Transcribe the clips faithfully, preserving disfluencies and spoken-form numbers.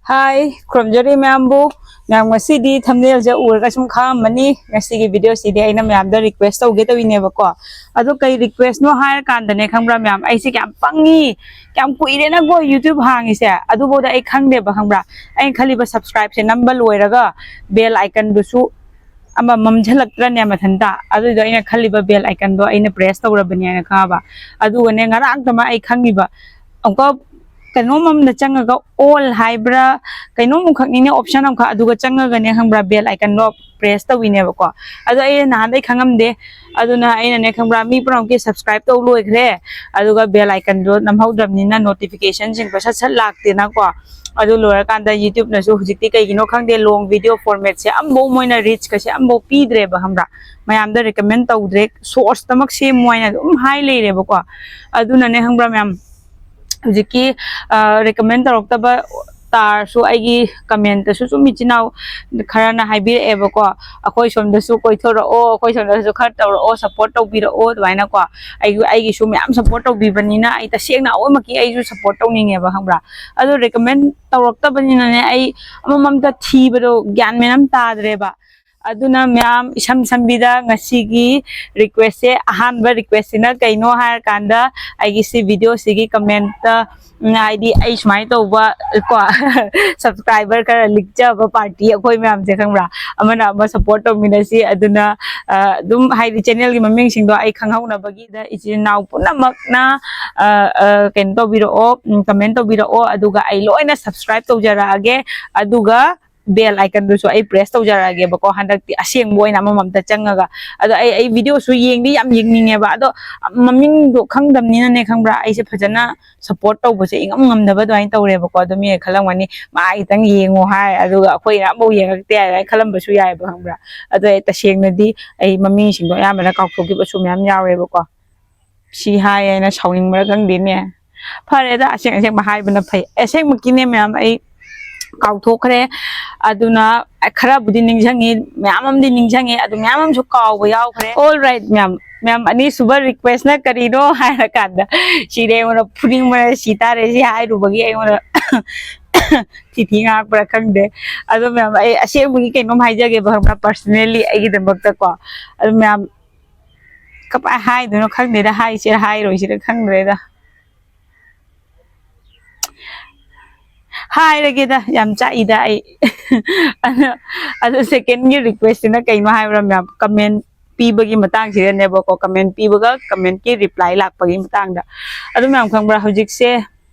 ꯍꯥꯏ, ꯈꯨꯔꯨꯝꯖꯔꯤ ꯃꯌꯥꯝꯕꯨ꯫ ꯃꯌꯥꯝ, ꯉꯁꯤꯗꯤ ꯊꯝꯅꯦꯜꯁꯦ ꯎꯔꯒ ꯁꯨꯝ ꯈꯪꯉꯝꯃꯅꯤ, ꯉꯁꯤꯒꯤ ꯚꯤꯗꯤꯑꯣꯁꯤꯗꯤ ꯑꯩꯅ ꯃꯌꯥꯝꯗ ꯔꯤꯀ꯭ꯋꯦꯁ ꯇꯧꯒꯦ ꯇꯧꯔꯤꯅꯦꯕꯀꯣ꯫ ꯑꯗꯣ ꯀꯩ ꯔꯤꯀ꯭ꯋꯦꯁꯅꯣ ꯍꯥꯏꯔꯀꯥꯟꯗꯅꯦ, ꯈꯪꯕ꯭ꯔꯥ ꯃꯌꯥꯝ, ꯑꯩꯁꯦ ꯀꯌꯥꯝ ꯄꯪꯉꯤ, ꯀꯌꯥꯝ ꯀꯨꯏꯔꯦꯅꯀꯣ ꯌꯨꯇ꯭ꯌꯨꯕ ꯍꯥꯡꯉꯤꯁꯦ, ꯑꯗꯨꯐꯥꯎꯗ ꯑꯩ ꯈꯪꯗꯦꯕ, ꯈꯪꯕ꯭ꯔꯥ? ꯑꯩꯅ ꯈꯜꯂꯤꯕ ꯁꯕꯁꯀ꯭ꯔꯥꯏꯕꯁꯦ ꯅꯝꯕ ꯂꯣꯏꯔꯒ ꯕꯦꯜ ꯑꯥꯏꯀꯟꯗꯨꯁꯨ ꯑꯃ ꯃꯝꯁꯤꯜꯂꯛꯇ꯭ꯔꯅꯦ ꯃꯊꯟꯇ꯫ ꯑꯗꯨꯏꯗꯣ ꯑꯩꯅ ꯈꯜꯂꯤꯕ ꯕꯦꯜ ꯑꯥꯏꯀꯟꯗꯣ ꯑꯩꯅ ꯄ꯭ꯔꯦꯁ ꯇꯧꯔꯕꯅꯦꯅ ꯈꯪꯉꯕ꯫ ꯑꯗꯨꯒꯅꯦ, ꯉꯔꯥꯡꯇꯃꯛ ꯑꯩ ꯈꯪꯉꯤꯕ, ꯑꯃꯨꯛꯀ ꯀꯩꯅꯣꯝ ꯑꯃꯗ ꯆꯪꯉꯒ, ꯑꯣꯜ ꯍꯥꯏꯕ꯭ꯔꯥ, ꯀꯩꯅꯣꯝ ꯑꯃꯈꯛꯅꯤꯅꯦ, ꯑꯣꯞꯁꯟ ꯑꯃꯈꯛ, ꯑꯗꯨꯒ ꯆꯪꯉꯒꯅꯦ, ꯈꯪꯕ꯭ꯔꯥ, ꯕꯦꯜ ꯑꯥꯏꯀꯟꯗꯣ ꯄ꯭ꯔꯦꯁ ꯇꯧꯋꯤꯅꯦꯕꯀꯣ꯫ ꯑꯗꯣ ꯑꯩ ꯅꯍꯥꯟꯗꯩ ꯈꯪꯉꯝꯗꯦ꯫ ꯑꯗꯨꯅ ꯑꯩꯅꯅꯦ, ꯈꯪꯕ꯭ꯔꯥ, ꯃꯤ ꯄꯨꯝꯅꯃꯛꯀꯤ ꯁꯕꯁꯀ꯭ꯔꯥꯏꯕ ꯇꯧ ꯂꯣꯏꯈ꯭ꯔꯦ, ꯑꯗꯨꯒ ꯕꯦꯜ ꯑꯥꯏꯀꯟꯗꯣ ꯅꯝꯍꯧꯗ꯭ꯔꯕꯅꯤꯅ ꯅꯣꯇꯤꯐꯤꯀꯦꯁꯟꯁꯤꯡꯗꯣ ꯁꯠ ꯁꯠ ꯂꯥꯛꯇꯦꯅꯀꯣ꯫ ꯑꯗꯨ ꯂꯣꯏꯔꯀꯥꯟꯗ ꯌꯨꯇ꯭ꯌꯨꯕꯅꯁꯨ ꯍꯧꯖꯤꯛꯇꯤ ꯀꯩꯒꯤꯅꯣ ꯈꯪꯗꯦ, ꯂꯣꯡ ꯚꯤꯗꯤꯑꯣ ꯐꯣꯔꯃꯦꯠꯁꯦ ꯑꯝꯐꯧ, ꯃꯣꯏꯅ ꯔꯤꯆꯀꯁꯦ ꯑꯝꯐꯧ ꯄꯤꯗ꯭ꯔꯦꯕ, ꯈꯪꯕ꯭ꯔꯥ? ꯃꯌꯥꯝꯗ ꯔꯤꯀꯃꯦꯟ ꯇꯧꯗ꯭ꯔꯦ, ꯁꯣꯔꯠꯁꯇꯃꯛ ꯁꯦꯝꯃꯨ ꯍꯥꯏꯅ ꯑꯗꯨꯝ ꯍꯥꯏ ꯂꯩꯔꯦꯕꯀꯣ꯫ ꯑꯗꯨꯅꯅꯦ, ꯈꯪꯕ꯭ꯔꯥ ꯃꯌꯥꯝ, ꯍꯧꯖꯤꯛꯀꯤ ꯔꯤꯀꯃꯦꯟ ꯇꯧꯔꯛꯇꯕ ꯇꯥꯔꯁꯨ, ꯑꯩꯒꯤ ꯀꯃꯦꯟꯇꯁꯨ ꯁꯨꯝ ꯏꯆꯤꯟ ꯏꯅꯥꯎ ꯈꯔꯅ ꯍꯥꯏꯕꯤꯔꯛꯑꯦꯕꯀꯣ, "ꯑꯩꯈꯣꯏ ꯁꯣꯝꯗꯁꯨ ꯀꯣꯏꯊꯣꯔꯛꯑꯣ, ꯑꯩꯈꯣꯏ ꯁꯣꯝꯗꯁꯨ ꯈꯔ ꯇꯧꯔꯛꯑꯣ, ꯁꯞꯄꯣꯔꯠ ꯇꯧꯕꯤꯔꯛꯑꯣ", ꯑꯗꯨꯃꯥꯏꯅꯀꯣ꯫ ꯑꯩ, ꯑꯩꯒꯤꯁꯨ ꯃꯌꯥꯝ ꯁꯞꯄꯣꯔꯠ ꯇꯧꯕꯤꯕꯅꯤꯅ, ꯑꯩ ꯇꯁꯦꯡꯅ ꯑꯋꯣꯏꯃꯛꯀꯤ ꯑꯩꯁꯨ ꯁꯞꯄꯣꯔꯠ ꯇꯧꯅꯤꯡꯉꯦꯕ, ꯈꯪꯕ꯭ꯔꯥ? ꯑꯗꯣ ꯔꯤꯀꯃꯦꯟ ꯇꯧꯔꯛꯇꯕꯅꯤꯅꯅꯦ, ꯑꯩ ꯑꯃꯃꯝꯇ ꯊꯤꯕꯗꯣ ꯒ꯭ꯌꯥꯟ ꯃꯦꯟ ꯑꯃ ꯇꯥꯗ꯭ꯔꯦꯕ꯫ ꯑꯗꯨꯅ ꯃꯌꯥꯝ, ꯏꯁꯝ ꯁꯝꯕꯤꯗ ꯉꯁꯤꯒꯤ ꯔꯤꯀ꯭ꯋꯦꯁꯁꯦ, ꯑꯍꯥꯟꯕ ꯔꯤꯀ꯭ꯋꯦꯁꯁꯤꯅ ꯀꯩꯅꯣ ꯍꯥꯏꯔꯀꯥꯟꯗ, ꯑꯩꯒꯤ ꯁꯤ ꯚꯤꯗꯤꯑꯣꯁꯤꯒꯤ ꯀꯃꯦꯟꯇ, ꯎꯝ, ꯍꯥꯏꯗꯤ ꯑꯩ ꯁꯨꯃꯥꯏꯅ ꯇꯧꯕ ꯀꯣ, ꯁꯕꯁꯀ꯭ꯔꯥꯏꯕꯔ ꯈꯔ ꯂꯤꯛꯆꯕ ꯄꯥꯔꯇꯤ ꯑꯩꯈꯣꯏ ꯃꯌꯥꯝꯁꯦ, ꯈꯪꯕ꯭ꯔꯥ? ꯑꯃꯅ ꯑꯃ ꯁꯞꯄꯣꯔꯠ ꯇꯧꯃꯤꯟꯅꯁꯤ꯫ ꯑꯗꯨꯅ, ꯑ, ꯑꯗꯨꯝ ꯍꯥꯏꯗꯤ ꯆꯦꯅꯦꯜꯒꯤ ꯃꯃꯤꯡꯁꯤꯡꯗꯣ ꯑꯩ ꯈꯪꯍꯧꯅꯕꯒꯤꯗ ꯏꯆꯤꯟ ꯏꯅꯥꯎ ꯄꯨꯝꯅꯃꯛꯅ, ꯑ, ꯑ, ꯀꯩꯅꯣ ꯇꯧꯕꯤꯔꯛꯑꯣ, ꯎꯝ, ꯀꯃꯦꯟ ꯇꯧꯕꯤꯔꯛꯑꯣ, ꯑꯗꯨꯒ ꯑꯩ ꯂꯣꯏꯅ ꯁꯕꯁꯀ꯭ꯔꯥꯏꯕ ꯇꯧꯖꯔꯛꯑꯒꯦ꯫ ꯑꯗꯨꯒ ꯕꯦꯜ ꯑꯥꯏꯀꯟꯗꯨꯁꯨ ꯑꯩ ꯄ꯭ꯔꯦꯁ ꯇꯧꯖꯔꯛꯑꯒꯦꯕꯀꯣ꯫ ꯍꯟꯗꯛꯇꯤ ꯑꯁꯦꯡꯕ ꯑꯣꯏꯅ ꯑꯃꯃꯝꯇ ꯆꯪꯉꯒ, ꯑꯗꯣ ꯑꯩ, ꯑꯩ ꯚꯤꯗꯤꯑꯣꯁꯨ ꯌꯦꯡꯗꯤ ꯌꯥꯝ ꯌꯦꯡꯅꯤꯡꯉꯦꯕ, ꯑꯗꯣ ꯃꯃꯤꯡꯗꯣ ꯈꯪꯗꯕꯅꯤꯅꯅꯦ, ꯈꯪꯕ꯭ꯔꯥ, ꯑꯩꯁꯦ ꯐꯖꯅ ꯁꯞꯄꯣꯔꯠ ꯇꯧꯕꯁꯦ ꯏꯉꯝ ꯉꯝꯗꯕ ꯑꯗꯨꯃꯥꯏꯅ ꯇꯧꯔꯦꯕꯀꯣ꯫ ꯑꯗꯣ ꯃꯤꯅ ꯈꯜꯂꯝꯒꯅꯤ, "ꯃꯥ ꯈꯤꯇꯪ ꯌꯦꯡꯉꯣ ꯍꯥꯏ, ꯑꯗꯨꯒ ꯑꯩꯈꯣꯏꯅ ꯑꯃꯐꯥꯎ ꯌꯦꯡꯉꯛꯇꯦ" ꯍꯥꯏꯅ ꯈꯜꯂꯝꯕꯁꯨ ꯌꯥꯏꯑꯕ, ꯈꯪꯕ꯭ꯔꯥ? ꯑꯗꯣ ꯑꯩ ꯇꯁꯦꯡꯅꯗꯤ ꯑꯩ ꯃꯃꯤꯡꯁꯤꯡꯗꯣ ꯑꯌꯥꯝꯕꯅ ꯀꯥꯎꯊꯣꯛꯈꯤꯕꯁꯨ ꯃꯌꯥꯝ ꯌꯥꯎꯋꯦꯕꯀꯣ꯫ ꯁꯤ ꯍꯥꯏ ꯍꯥꯏꯅ ꯁꯥꯎꯅꯤꯡꯕ꯭ꯔꯥ ꯈꯪꯗꯦꯅꯦ꯫ ꯐꯔꯦꯗ, ꯑꯁꯦꯡ ꯑꯁꯦꯡꯕ ꯍꯥꯏꯕꯅ ꯐꯩ꯫ ꯑꯁꯦꯡꯕꯒꯤꯅꯦ ꯃꯌꯥꯝ, ꯑꯩ ꯀꯥꯎꯊꯣꯛꯈ꯭ꯔꯦ꯫ ꯑꯗꯨꯅ ꯈꯔꯕꯨꯗꯤ ꯅꯤꯡꯁꯤꯡꯉꯤ, ꯃꯌꯥꯝ ꯑꯃꯗꯤ ꯅꯤꯡꯁꯤꯡꯉꯤ, ꯑꯗꯨ ꯃꯌꯥꯝ ꯑꯃꯁꯨ ꯀꯥꯎꯕ ꯌꯥꯎꯈ꯭ꯔꯦ꯫ All right ꯃꯌꯥꯝ, ꯃꯌꯥꯝ, ꯑꯅꯤꯁꯨꯕ ꯔꯤꯀ꯭ꯋꯦꯁꯅ ꯀꯔꯤꯅꯣ ꯍꯥꯏꯔꯀꯥꯟꯗ, ꯁꯤꯗꯤ ꯑꯩꯉꯣꯟꯗ ꯐꯨꯅꯤꯡꯕꯅ ꯁꯤ ꯇꯥꯔꯦ, ꯁꯤ ꯍꯥꯏꯔꯨꯕꯒꯤ ꯑꯩꯉꯣꯟꯗ꯫ ꯊꯤ ꯊꯤ ꯉꯥꯡꯉꯛꯄ꯭ꯔꯥ ꯈꯪꯗꯦ꯫ ꯑꯗꯣ ꯃꯌꯥꯝ, ꯑꯩ ꯑꯁꯦꯡꯕꯒꯤ ꯀꯩꯅꯣꯝ ꯍꯥꯏꯖꯒꯦꯕ, ꯈꯪꯕ꯭ꯔꯥ? Personally ꯑꯩꯒꯤꯗꯃꯛꯇꯀꯣ꯫ ꯑꯗꯣ ꯃꯌꯥꯝ, ꯀꯃꯥꯏ ꯍꯥꯏꯗꯣꯏꯅꯣ ꯈꯪꯗꯦꯗ, ꯍꯥꯏꯁꯤꯔ ꯍꯥꯏꯔꯣꯏꯁꯤꯔ ꯈꯪꯗ꯭ꯔꯦꯗ꯫ ꯍꯥꯏꯔꯒꯦꯗ, ꯌꯥꯝ ꯆꯥꯛꯏꯗ ꯑꯩ꯫ ꯑꯗꯣ, ꯑꯗꯣ second ꯒꯤ request ꯁꯤꯅ ꯀꯩꯅꯣ ꯍꯥꯏꯕ꯭ꯔꯥ ꯃꯌꯥꯝ? Comment ꯄꯤꯕꯒꯤ ꯃꯇꯥꯡꯁꯤꯗꯅꯦꯕꯀꯣ, comment ꯄꯤꯕꯒ comment ꯀꯤ reply ꯂꯥꯛꯄꯒꯤ ꯃꯇꯥꯡꯗ꯫ ꯑꯗꯨ ꯃꯌꯥꯝ ꯈꯪꯕ꯭ꯔꯥ, ꯍꯧꯖꯤꯛꯁꯦ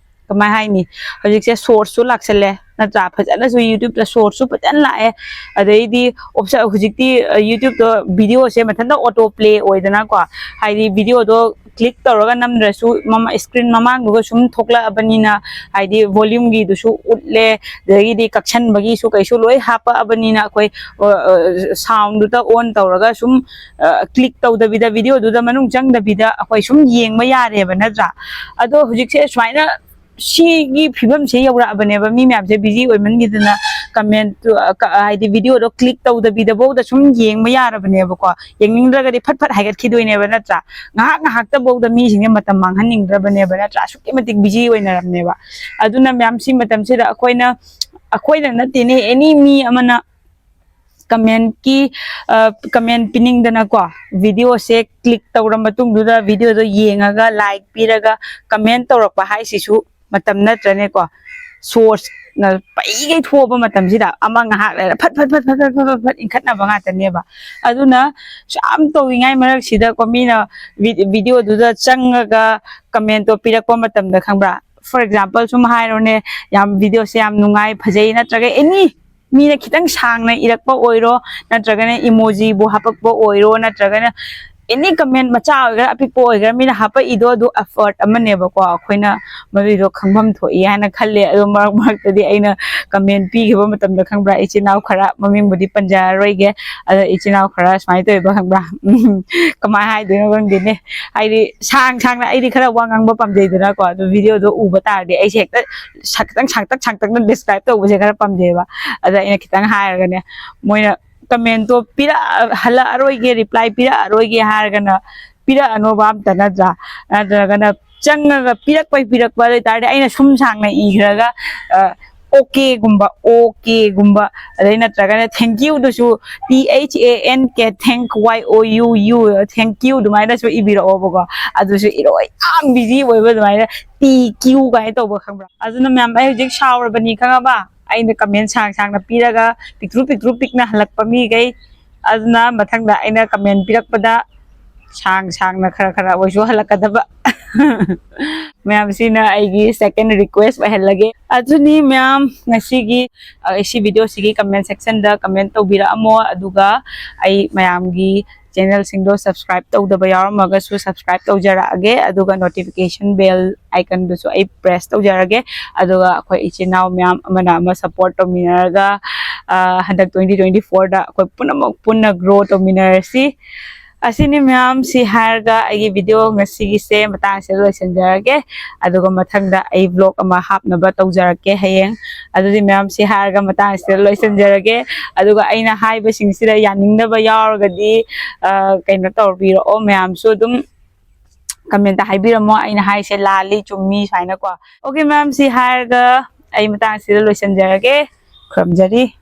ꯀꯃꯥꯏ ꯍꯥꯏꯅꯤ, ꯍꯧꯖꯤꯛꯁꯦ source ꯁꯨ ꯂꯥꯛꯁꯜꯂꯦ ꯅꯠꯇ꯭ꯔꯥ? ꯐꯖꯅꯁꯨ YouTube ꯇ source ꯁꯨ ꯐꯖꯅ ꯂꯥꯛꯑꯦ꯫ ꯑꯗꯩꯗꯤ option, ꯍꯧꯖꯤꯛꯇꯤ, ꯑ, YouTube ꯇꯣ video ꯁꯦ ꯃꯊꯟꯇ auto play ꯑꯣꯏꯗꯅꯀꯣ, ꯍꯥꯏꯗꯤ video ꯗꯣ click ꯇꯧꯔꯒ ꯅꯝꯗ꯭ꯔꯁꯨ ꯃꯃ-, screen ꯃꯃꯥꯡꯗꯨꯒ ꯁꯨꯝ ꯊꯣꯛꯂꯛꯑꯕꯅꯤꯅ, ꯍꯥꯏꯗꯤ volume ꯒꯤꯗꯨꯁꯨ ꯎꯠꯂꯦ, ꯑꯗꯒꯤꯗꯤ ꯀꯛꯁꯟꯕꯒꯤꯁꯨ ꯀꯩꯁꯨ ꯂꯣꯏ ꯍꯥꯞꯄꯛꯑꯕꯅꯤꯅ ꯑꯩꯈꯣꯏ, ꯑ, ꯑ, sound ꯗꯨꯗ on ꯇꯧꯔꯒ ꯁꯨꯝ, ꯑ, click ꯇꯧꯗꯕꯤꯗ, video ꯗꯨꯗ ꯃꯅꯨꯡ ꯆꯪꯗꯕꯤꯗ ꯑꯩꯈꯣꯏ ꯁꯨꯝ ꯌꯦꯡꯕ ꯌꯥꯔꯦꯕ ꯅꯠꯇ꯭ꯔꯥ? ꯑꯗꯣ ꯍꯧꯖꯤꯛꯁꯦ ꯁꯨꯃꯥꯏꯅ ꯁꯤꯒꯤ ꯐꯤꯕꯝꯁꯦ ꯌꯧꯔꯛꯑꯕꯅꯦꯕ, ꯃꯤ ꯃꯌꯥꯝꯁꯦ busy ꯑꯣꯏꯃꯟꯈꯤꯗꯅ comment ꯇꯨ, ꯑ, ꯀ-, ꯍꯥꯏꯗꯤ video ꯗꯣ click ꯇꯧꯗꯕꯤꯗꯐꯧꯗ ꯁꯨꯝ ꯌꯦꯡꯕ ꯌꯥꯔꯕꯅꯦꯕꯀꯣ꯫ ꯌꯦꯡꯅꯤꯡꯗ꯭ꯔꯒꯗꯤ ꯐꯠ ꯐꯠ ꯍꯥꯏꯒꯠꯈꯤꯗꯣꯏꯅꯦꯕ ꯅꯠꯇ꯭ꯔꯥ? ꯉꯥꯏꯍꯥꯛ ꯉꯥꯏꯍꯥꯛꯇꯐꯧꯗ ꯃꯤꯁꯤꯡꯁꯦ ꯃꯇꯝ ꯃꯥꯡꯍꯟꯅꯤꯡꯗ꯭ꯔꯕꯅꯦꯕ ꯅꯠꯇ꯭ꯔꯥ? ꯑꯁꯨꯛꯀꯤ ꯃꯇꯤꯛ busy ꯑꯣꯏꯅꯔꯕꯅꯦꯕ꯫ ꯑꯗꯨꯅ ꯃꯌꯥꯝ ꯁꯤ ꯃꯇꯝꯁꯤꯗ ꯑꯩꯈꯣꯏꯅ, ꯑꯩꯈꯣꯏꯗ ꯅꯠꯇꯦꯅꯦ, any ꯃꯤ ꯑꯃꯅ comment ꯀꯤ, ꯑ, comment ꯄꯤꯅꯤꯡꯗꯅꯀꯣ, video ꯁꯦ click ꯇꯧꯔ ꯃꯇꯨꯡꯗꯨꯗ video ꯗꯣ ꯌꯦꯡꯉꯒ like ꯄꯤꯔꯒ comment ꯇꯧꯔꯛꯄ ꯍꯥꯏꯁꯤꯁꯨ ꯃꯇꯝ ꯅꯠꯇ꯭ꯔꯅꯦꯀꯣ? Source ꯅ ꯄꯩꯒꯩ ꯊꯣꯛꯑꯕ ꯃꯇꯝꯁꯤꯗ ꯑꯃ ꯉꯥꯏꯍꯥꯛ ꯂꯩꯔ ꯐꯠ ꯐꯠ ꯐꯠ ꯏꯟꯈꯠꯅꯕ ꯉꯥꯛꯇꯅꯦꯕ꯫ ꯑꯗꯨꯅ ꯌꯥꯝ ꯇꯧꯔꯤꯉꯥꯏ ꯃꯔꯛꯁꯤꯗꯀꯣ ꯃꯤꯅ vi-, video ꯗꯨꯗ ꯆꯪꯉꯒ comment ꯇꯣ ꯄꯤꯔꯛꯄ ꯃꯇꯝꯗ ꯈꯪꯕ꯭ꯔꯥ? For example ꯁꯨꯝ ꯍꯥꯏꯔꯣꯅꯦ, ꯌꯥꯝ video ꯁꯦ ꯌꯥꯝ ꯅꯨꯡꯉꯥꯏ, ꯐꯖꯩ ꯅꯠꯇ꯭ꯔꯒ any ꯃꯤꯅ ꯈꯤꯇꯪ ꯁꯥꯡꯅ ꯏꯔꯛꯄ ꯑꯣꯏꯔꯣ, ꯅꯠꯇ꯭ꯔꯒꯅ emoji ꯕꯨ ꯍꯥꯄꯛꯄ ꯑꯣꯏꯔꯣ, ꯅꯠꯇ꯭ꯔꯒꯅ any comment ꯃꯆꯥ ꯑꯣꯏꯒꯦꯔꯥ ꯑꯄꯤꯛꯄ ꯑꯣꯏꯒꯦꯔꯥ ꯃꯤꯅ ꯍꯥꯄꯛꯏꯗꯣ ꯑꯗꯨ effort ꯑꯃꯅꯦꯕꯀꯣ꯫ ꯑꯩꯈꯣꯏꯅ ꯃꯗꯨꯏꯗꯣ ꯈꯪꯐꯝ ꯊꯣꯛꯏ ꯍꯥꯏꯅ ꯈꯜꯂꯦ꯫ ꯑꯗꯣ ꯃꯔꯛ ꯃꯔꯛꯇꯗꯤ ꯑꯩꯅ comment ꯄꯤꯈꯤꯕ ꯃꯇꯝꯗ ꯈꯪꯕ꯭ꯔꯥ, ꯏꯆꯤꯟ ꯏꯅꯥꯎ ꯈꯔ, ꯃꯃꯤꯡꯕꯨꯗꯤ ꯄꯟꯖꯔꯔꯣꯏꯒꯦ, ꯑꯗꯣ ꯏꯆꯤꯟ ꯏꯅꯥꯎ ꯈꯔ ꯁꯨꯃꯥꯏꯅ ꯇꯧꯋꯦꯕ ꯈꯪꯕ꯭ꯔꯥ? ꯎꯝ, ꯀꯃꯥꯏꯅ ꯍꯥꯏꯗꯣꯏꯅꯣ ꯈꯪꯗꯦꯅꯦ꯫ ꯍꯥꯏꯗꯤ ꯁꯥꯡ ꯁꯥꯡꯅ ꯑꯩꯗꯤ ꯈꯔ ꯋꯥ ꯉꯥꯡꯕ ꯄꯥꯝꯖꯩꯗꯅꯀꯣ, ꯑꯗꯨ video ꯗꯣ ꯎꯕ ꯇꯥꯔꯗꯤ ꯑꯩꯁꯦ ꯍꯦꯛꯇ ꯁ-, ꯈꯤꯇꯪ ꯁꯥꯡꯇꯛ ꯁꯥꯡꯇꯛꯅ describe ꯇꯧꯕꯁꯦ ꯈꯔ ꯄꯥꯝꯖꯩꯌꯦꯕ꯫ ꯑꯗ ꯑꯩꯅ ꯈꯤꯇꯪ ꯍꯥꯏꯔꯒꯅꯦ, ꯃꯣꯏꯅ comment ꯇꯣ ꯄꯤꯔꯛ-, ꯍꯜꯂꯛꯑꯔꯣꯏꯒꯦ, reply ꯄꯤꯔꯛꯑꯔꯣꯏꯒꯦ ꯍꯥꯏꯔꯒꯅ ꯄꯤꯔꯛꯑꯅꯣꯕ ꯑꯝꯇ, ꯅꯠꯇ꯭ꯔꯥ? ꯅꯠꯇ꯭ꯔꯒꯅ ꯆꯪꯉꯒ ꯄꯤꯔꯛꯄꯩ ꯄꯤꯔꯛꯄ ꯑꯗꯨ ꯑꯣꯏ ꯇꯥꯔꯗꯤ ꯑꯩꯅ ꯁꯨꯝ ꯁꯥꯡꯅ ꯏꯈ꯭ꯔꯒ, ꯑ, ꯑꯣꯀꯦꯒꯨꯝꯕ, ꯑꯣꯀꯦꯒꯨꯝꯕ, ꯑꯗꯩ ꯅꯠꯇ꯭ꯔꯒꯅ thank youꯗꯨꯁꯨ T H A N K, thank, Y O U U, thank you ꯑꯗꯨꯃꯥꯏꯅꯁꯨ ꯏꯕꯤꯔꯛꯑꯣꯕꯀꯣ꯫ ꯑꯗꯨꯁꯨ ꯏꯔꯣꯏ ꯌꯥꯝ busy ꯑꯣꯏꯕ, ꯑꯗꯨꯃꯥꯏꯅ T Q ꯀꯥꯏꯅ ꯇꯧꯕ, ꯈꯪꯕ꯭ꯔꯥ? ꯑꯗꯨꯅ ꯃꯌꯥꯝ, ꯑꯩ ꯍꯧꯖꯤꯛ ꯁꯥꯎꯔꯕꯅꯤ, ꯈꯪꯉꯕ? ꯑꯩꯅ comment ꯁꯥꯡ ꯁꯥꯡꯅ ꯄꯤꯔꯒ, ꯄꯤꯛꯇ꯭ꯔꯨ ꯄꯤꯛꯇ꯭ꯔꯨ ꯄꯤꯛꯅ ꯍꯜꯂꯛꯄ ꯃꯤꯈꯩ, ꯑꯗꯨꯅ ꯃꯊꯪꯗ ꯑꯩꯅ comment ꯄꯤꯔꯛꯄꯗ ꯁꯥꯡ ꯁꯥꯡꯅ ꯈꯔ ꯈꯔ ꯑꯣꯏꯁꯨ ꯍꯜꯂꯛꯀꯗꯕ꯫ ꯃꯌꯥꯝꯁꯤꯅ ꯑꯩꯒꯤ second request ꯑꯣꯏꯍꯜꯂꯒꯦ꯫ ꯑꯗꯨꯅꯤ ꯃꯌꯥꯝ, ꯉꯁꯤꯒꯤ, ꯑ, ꯁꯤ videoꯁꯤꯒꯤ comment sectionꯗ comment ꯇꯧꯕꯤꯔꯛꯑꯝꯃꯣ, ꯑꯗꯨꯒ ꯑꯩ ꯃꯌꯥꯝꯒꯤ channelꯁꯤꯡꯗꯣ subscribe ꯇꯧꯗꯕ ꯌꯥꯎꯔꯝꯃꯒꯁꯨ subscribe ꯇꯧꯖꯔꯛꯑꯒꯦ, ꯑꯗꯨꯒ notification bell iconꯗꯨꯁꯨ ꯑꯩ press ꯇꯧꯖꯔꯒꯦ꯫ ꯑꯗꯨꯒ ꯑꯩꯈꯣꯏ ꯏꯆꯤꯟ ꯏꯅꯥꯎ ꯃꯌꯥꯝ ꯑꯃꯅ ꯑꯃ support ꯇꯧꯃꯤꯟꯅꯔꯒ, ꯑ, ꯍꯟꯗꯛ twenty twenty fourꯗ ꯑꯩꯈꯣꯏ ꯄꯨꯝꯅꯃꯛ ꯄꯨꯟꯅ grow ꯇꯧꯃꯤꯟꯅꯔꯁꯤ꯫ ꯑꯁꯤꯅꯤ ꯃꯌꯥꯝ, ꯁꯤ ꯍꯥꯏꯔꯒ ꯑꯩꯒꯤ video ꯉꯁꯤꯒꯤꯁꯦ ꯃꯇꯥꯡ ꯑꯁꯤꯗ ꯂꯣꯏꯁꯤꯟꯖꯔꯒꯦ꯫ ꯑꯗꯨꯒ ꯃꯊꯪꯗ ꯑꯩ vlog ꯑꯃ ꯍꯥꯞꯅꯕ ꯇꯧꯖꯔꯛꯀꯦ ꯍꯌꯦꯡ꯫ ꯑꯗꯨꯗꯤ ꯃꯌꯥꯝ, ꯁꯤ ꯍꯥꯏꯔꯒ ꯃꯇꯥꯡ ꯑꯁꯤꯗ ꯂꯣꯏꯁꯤꯟꯖꯔꯒꯦ꯫ ꯑꯗꯨꯒ ꯑꯩꯅ ꯍꯥꯏꯕꯁꯤꯡꯁꯤꯗ ꯌꯥꯅꯤꯡꯗꯕ ꯌꯥꯎꯔꯒꯗꯤ, ꯑ, ꯀꯩꯅꯣ ꯇꯧꯕꯤꯔꯛꯑꯣ, ꯃꯌꯥꯝꯁꯨ ꯑꯗꯨꯝ commentꯇ ꯍꯥꯏꯕꯤꯔꯝꯃꯣ, ꯑꯩꯅ ꯍꯥꯏꯁꯦ ꯂꯥꯜꯂꯤ, ꯆꯨꯝꯃꯤ, ꯁꯨꯃꯥꯏꯅꯀꯣ꯫ Okay ꯃꯌꯥꯝ, ꯁꯤ ꯍꯥꯏꯔꯒ ꯑꯩ ꯃꯇꯥꯡ ꯑꯁꯤꯗ ꯂꯣꯏꯁꯤꯟꯖꯔꯒꯦ꯫ ꯈꯨꯔꯨꯝꯖꯔꯤ꯫